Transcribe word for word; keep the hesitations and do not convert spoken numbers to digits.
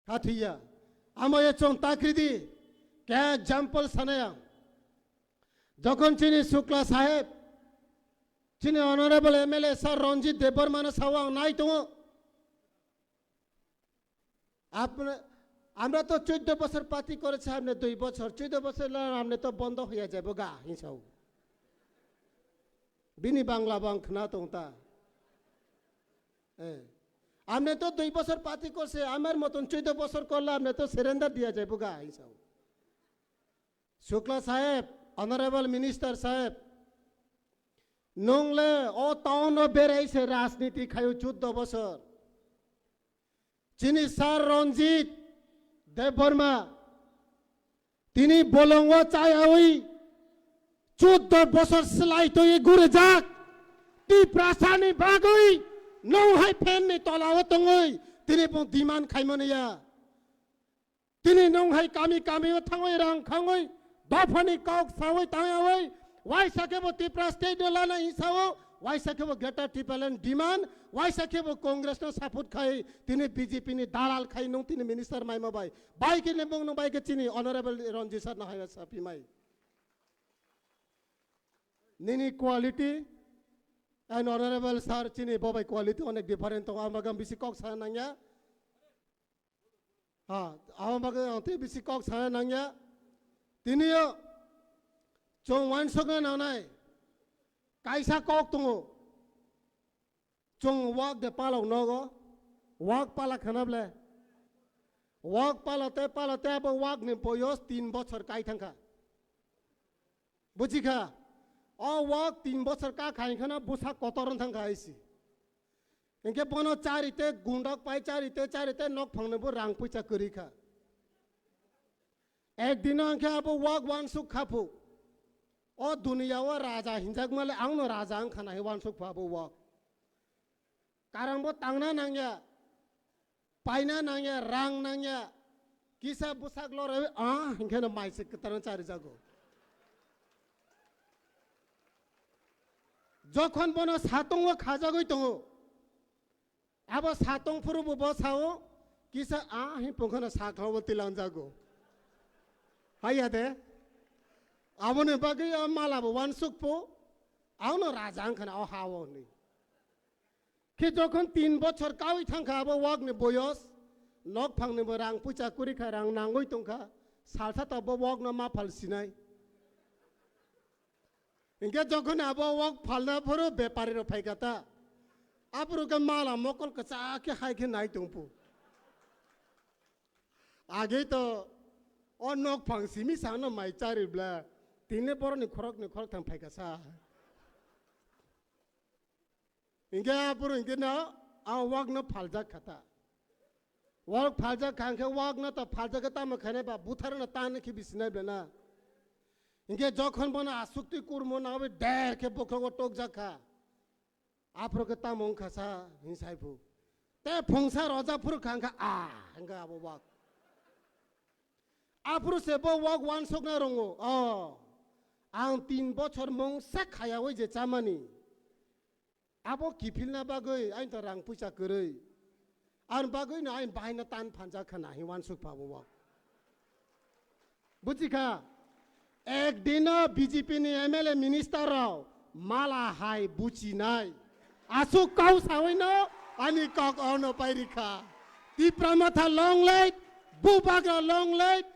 Kha thwiya. Amo ye chwng takridi. Khe example sanaya. Jokhon chini Shukla Saheb, chini Honorable M L A Sir Ranjit Debbarma no sao ang nai tongo. আপনি, আমরা তো চোদ্দ বছর পার্টি করেছি, আপনি দুই বছর, চোদ্দ বছর হলে আপনি তো বন্ধ হয়ে যাবো গা, হিংসাও। বিনি বাংলা বাং খানা তো তা। হ্যাঁ। আপনি তো দুই বছর পার্টি করছে, আমার মতন চোদ্দ বছর করলে আপনি তো সারেন্ডার দিয়া যাবো গা, হিংসাও। Shukla Saheb, Honorable Minister Saheb, nongle o town o berai se rajniti khayo chuddo bosor. Chini Sir Ranjit Debbarma, tini bolongo chayawi chuddo bosor slai toye gurejak. Tiprasani bagwi nong hai fan ni tola o tongwi tini bo demand khaimani ya. Tini nong hai kami kami o thangwi rang khangwi dophani kok sawi tangyawi waisa khe bo Tipra state no lana hinsao, waisa khe bo Greater Tipraland demand, waisa khe bo Congress no support khai tini B J P ni dalal khai nung tini minister maima bai. Bai khe nembong nung bai khe chini Honorable Ranjit Sir no hai sapi mai. Nini quality and Honorable Sir chini bobai quality onek different tongo, ang bagam bisi kok sa nangya. Ha, abo bagwi ang tei bisi kok sana nangya. Tini yo chwng uansukna nangnai kaisa kok tongo. Chwng wak de palok nogo, wak pala khana ble. Wak pala tei pala tei abo wak ni boyos tin bochor kai thangkha. Buji kha, o wak tin bochor ka khai khana busa kotor wng thang kha isi. Hinkhe bono chari te gundok pai chari te chari te nok phangno bo rang puisa kwrwi kha. Ek dino hinkhe abo wak uansuk kha phu. O duniya o raja hinjak male ang no raja wng khana hi uansuk phu abo wak. Karang bo tangna nangya, paina nangya, rang nangya, kisa bwsak lorwi, ah, hinkhe no mai se kwtaro chari jago. Jokhon bono satung o khajagwi tongo, abo satung phuru bo bo sao, kisa, ah, hi pungkhano sakha bo tilang jago. Haiya de, aboni bagwi o mala bo uansuk phu, ang no raja wng khana o ha o hwnwi. Khe jokhon tin bochor kawi thangkha abo wak ni boyos, nok phang ni bo rang puisa kwrwi kha, rang nangwi tongkha, salsa ta bo wak no ma phal sinai. Hinkhe jokhon abo wak phalna phuru bepari rok phaikha ta, aphuru khe mala mokol kwchak khe hai khe nai tongphu. Age to o nok phang simi sano mai chari bla, tini borok ni khorok ni khorok thang phaikha sa. Hinkhe aphuru hinkhe no a wak no phaljak kha ta. Wak phaljak kha hinkhe wak no ta phaljak khe tamo khainai ba buthar no tan khe bisinai bla na. Hinkhe jokhon bono asukti kurmo nawi der khe bokhrogo tokjak kha. Aphuru khe tamo wngkha sa hinsai phu. Te phungsa roja phuru kha hinkhe a hinkhe abo wak. Aphuru se bo wak uansukna rongo. O, ang tin bochor mungsa khayawi je chamani. Abo kiphilna bagwi aini to rang puisa kwrwi. Ani bagwi no aini bahaino tan phanjak khana hi uansuk pha bo wak. Buji kha? Ek dino B J P ni M L A minister rok mala hai buchinai. Asuk kau sawi no ani kok ono pairi kha. Tipra Motha long life, Bubagra long life,